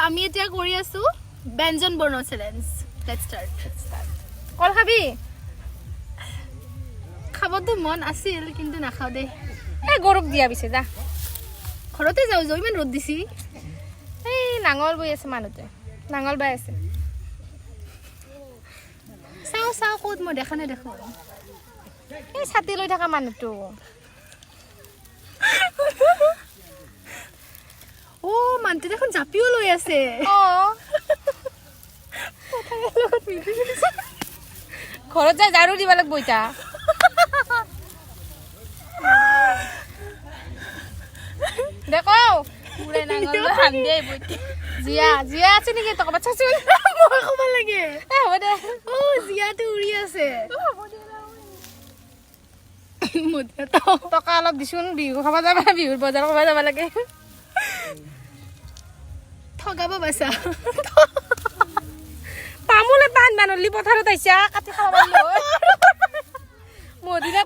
আমি এতিয়া কৰি আছোঁ ব্যঞ্জন বৰ্ণ চেলেঞ্জ। Let's start. কল খাবি? খাবতো মন আছিল, কিন্তু নাখাওঁ দেই। এই গৰুক দিয়া পিছে যা। ঘৰতে যাওঁ যাওঁ, ইমান ৰ'দ দিছি। এই নাঙল বৈ আছে, মানুহটোৱে নাঙল বাই আছে। চাওঁ চাওঁ, ক'ত? মই দেখা নাই দেখোন। এই ছাতি লৈ থকা মানুহটো। অ', মানুহটো দেখোন জাপিও লৈ আছে। অ, ঘৰত যাই ঝাৰু দিব লাগিব এতিয়া। দেখো। পুৰাই নাঙল লৈ হান দিয়ে আহিব এতিয়া। জীয়া জীয়া আছে নেকি তই ক'ৰবাত চাচোন। মই ক'ব লাগে? এ হ'ব দে। অ', জীয়াটো উৰি আছে। মদিয়াটো। টকা অলপ দিচোন, বিহু খাব যাবা, বিহুৰ বজাৰ কৰিব যাব লাগে। ঠগাব পাইছা। তামোল এটা আনবা নলি, পথাৰত আহিছা, কাটি খাব পাৰিলো। মদিনা।